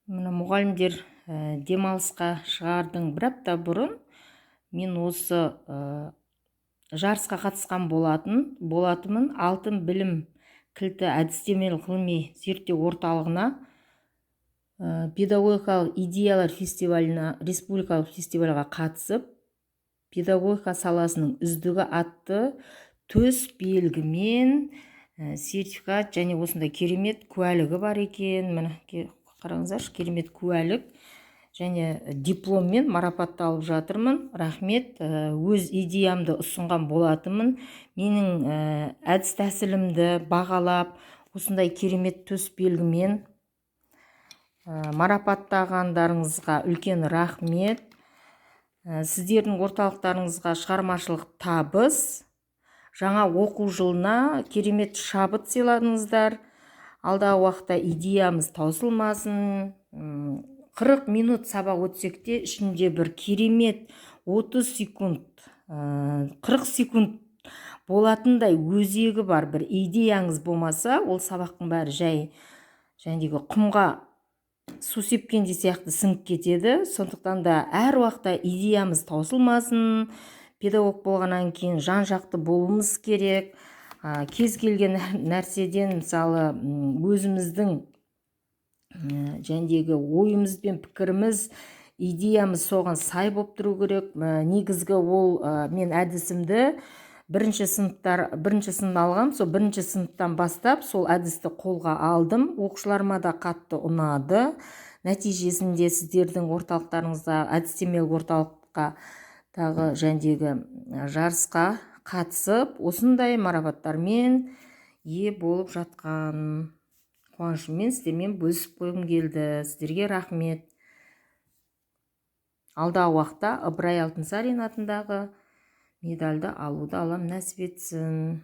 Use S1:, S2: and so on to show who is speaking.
S1: Мына мұғалімдер демалысқа шығардың бір апта бұрын мен осы жарысқа қатысқан болатынмын. «Алтын білім кілті» әдістемелік ғылыми зерттеу орталығына педагогикалық идеялар фестиваліне, республикалық фестивальға қатысып, «Педагогика саласының үздігі» атты төс белгімен, сертификат және осындай керемет куәлігі бар екен. Міне, қараңыздаршы, керемет куәлік және дипломмен марапатталып жатырмын. Рахмет. Өз идеямды ұсынған болатынмын. Менің әдіс тәсілімді бағалап, осындай керемет төс белгімен марапаттағандарыңызға үлкен рахмет. Сіздердің орталықтарыңызға шығармашылық табыс, жаңа оқу жылына керемет шабыт сыйладыңыздар. Алдағы уақытта идеямыз таусылмасын. 40 минут сабақ өтсек те, ішінде бір керемет 30 секунд, 40 секунд болатындай өзегі бар бір идеяңыз болмаса, ол сабақтың бәрі жай жәндегі құмға су сепкендей сияқты сіңіп кетеді. Сондықтан да әр уақытта идеямыз таусылмасын. Педагог болғаннан кейін жан жақты болуымыз керек. Кез келген нәрседен, мысалы, өзіміздің жәндегі ойымыз бен пікіріміз, идеямыз соған сай болып тұру керек. Негізгі ол мен әдісімді бірінші сыныптар, бірінші сынып алғам, сол бірінші сыныптан бастап сол әдісті қолға алдым. Оқушыларыма да қатты ұнады. Нәтижесінде сіздердің орталықтарыңызда, әдістемелік орталыққа тағы жәндегі жарысқа қатысып, осындай марапаттармен ие болып жатқан қуанышыммен сіздермен бөлісіп қойғым келді. Сіздерге рахмет. Алдағы уақытта Ыбырай Алтынсарин атындағы медальді алуды Аллам нәсіп етсін.